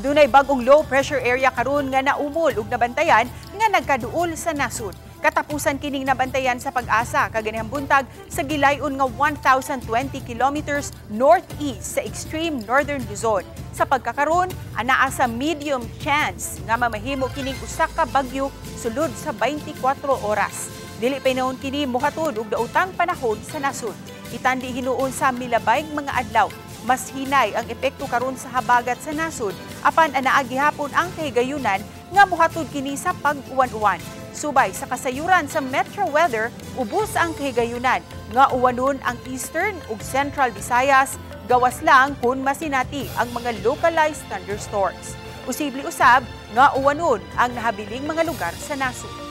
Dunay bagong low pressure area karon nga naumol ug nabantayan nga nagkaduol sa nasud. Katapusan kining nabantayan sa Pag-asa kaganihang buntag sa gilayon nga 1,020 kilometers northeast sa extreme northern Luzon. Sa pagkakaron, anaa sa medium chance nga mamahimo kining usa ka bagyo sulod sa 24 oras. Dili pa hinuon kini mohatod og daotang panahon sa nasud. Itandi hinuon sa milabay mga adlaw. Mas hinay ang epekto karon sa habagat sa nasud apan anaa gihapon ang kahigayunan nga mohatod kini sa pag-uwan-uwan. Subay sa kasayuran sa Metro Weather, ubos ang kahigayunan nga uwanon ang Eastern ug Central Visayas, gawas lang kung masinati ang mga localized thunderstorms. Posible usab nga uwanon ang nahabiling mga lugar sa nasud.